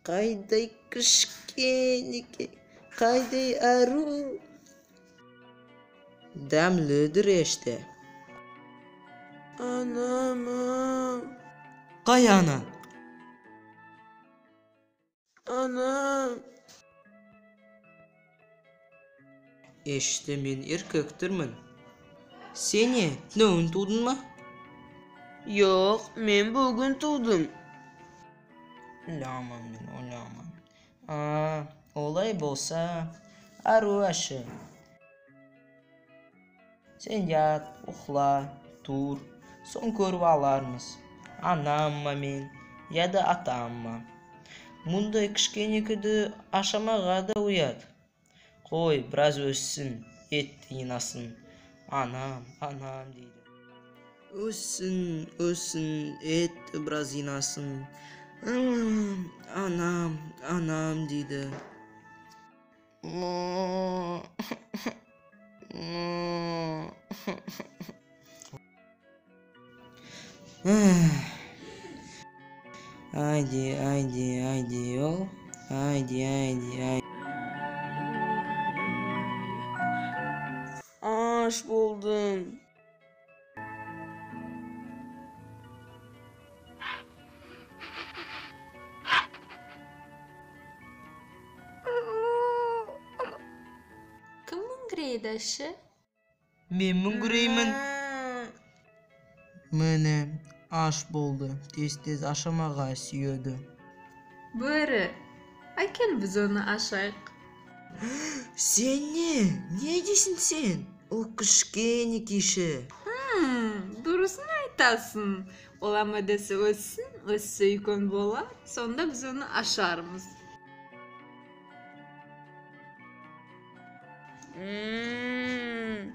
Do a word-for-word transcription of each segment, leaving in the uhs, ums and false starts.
Кайдай кишкенекей, кайдай арув. Даьмлидир эште. Анам-а. Кай ана? Анам. Эште, мен эркектирмен. Сен не, туьнегуьн тувдынъма? Йок, мен буьгуьн тувдым. Ойламан мен, ойламан. А, олай болса, арув аьше. Сен ят, уйкла, тур, сонъ коьрип алармыз. Анамма мен, я да атамма. Мундай кишкенекейди ашамага да уят. Кой, бираз оьссин, эт йыйнасын. Анам, анам дейди. Оьссин, оьссин, эт бираз йыйнасын. Анам, анам, анам дейди. Айди, айди, айди, ол. Айди, айди, айди. Аш болдым. Ким муьнъирейди аьше? Мен муьнъиреймен. Мине, аш болды. Тез-тез ашамага суьеди. Боьри, аькел, биз оны ашайык. Сен не? Не дейсинъ сен? Ол кишкенекей ше. Хм, дурысын айтасынъ. Ол аман десе оьссин, оьссе уьйкен болар, сонда биз оны ашармыз. М.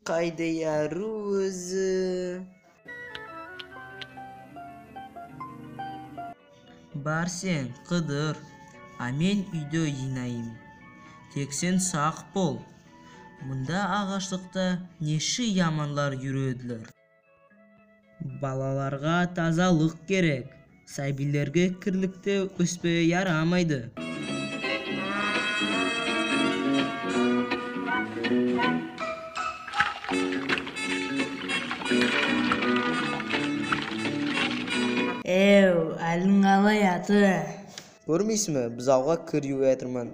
Кайдай арув оьзи. Бар сен, кыдыр, а мен уьйде ойнайым. Тек сен сак бол. Мунда агашлыкта неше яманлар юредилер. Балаларга тазалык керек. Саьбийлерге кирликте оьспеге ярамайды. Эв, аьлинъ калай, ата? Коьрмейсинъме, бузавга кир ювып ятырман.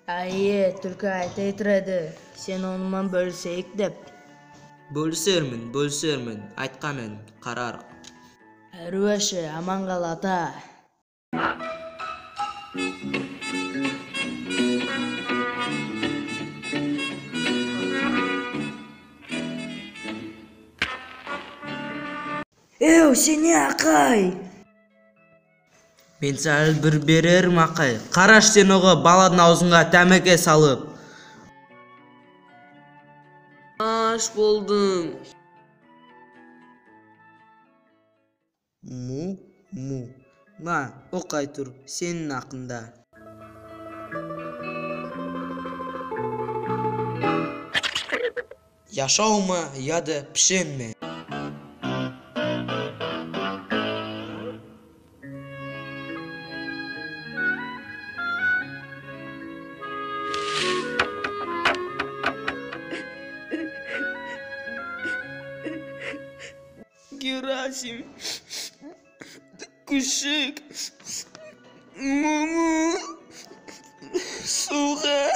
Аье, туьлки айтып тур эди, сен оны ман боьлисейик деп. Боьлисермен, боьлисермен, айтканын карар. Аьруьв аьше, аман кал, ата. Эв, сен не, акай? Мен сага бир берермен, акай. Караш сен ога, баладынъ авызына таьмеке салып. Аш болдым. Му, му. Ма, окый тур, сенинъ акынъда. Яшавма яде пишенме? Герасим, куьшик, муму, сувга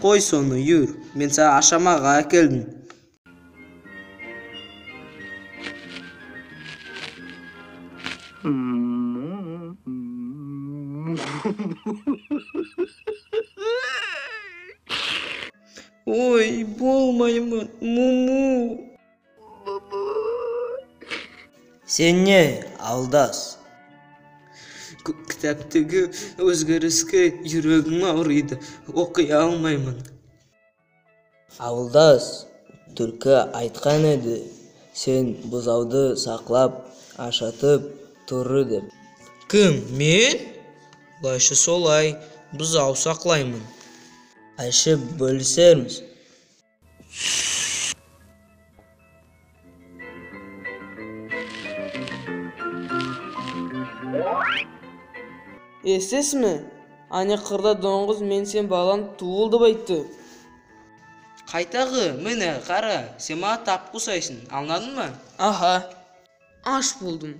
Кой соны, юр, мен сага ашамага аькелдим. Ой, болмайман, Муму. Сен не, авылдас? К-, китаптагы оьзгериске юрегим авырыйды, окый алмайман. Авылдас, туьлки айткан эди, сен бузавды саклап, ашатып тур деп. Ким, мен? Лайша солай, бузав саклайман. Ашып боьлисермиз. Эситесизбе? Ане кырда донъыз мен сен балам тувыл деп айтты. Кайтагы, мине, кара, сен мага тап усайсынъ, анъладынъма? Аха. Аш болдым.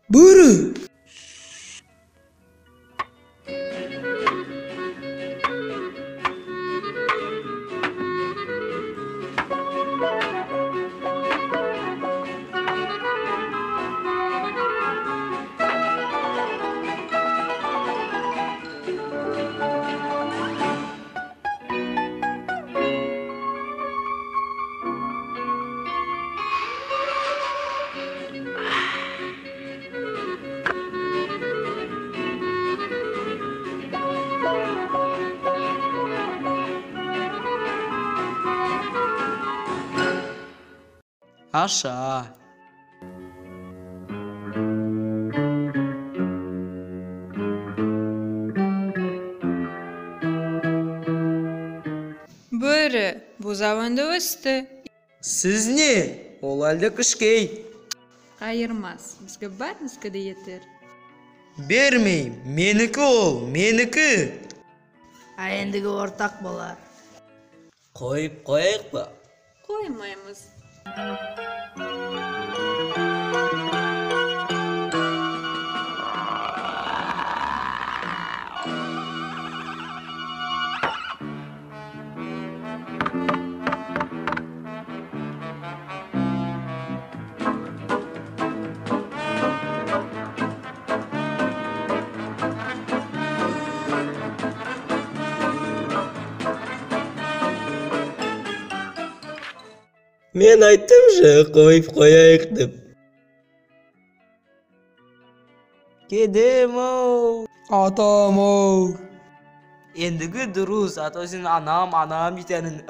Боьри! Аша. Боьри, бузав энди оьсти. Сиз не? Ол аьли де кишкей. Кайырмас. Бизге баьри де етер. Бермеймен. Меники ол, меники. А эндиги ортак болар. Койып кояйыкпа? Коймаймыз. Мен айттым ше, койып кояйык деп. Кедем-ав. Атам-ав. Эндиги дурыс, а то сен анам, анам дейтагансынъ.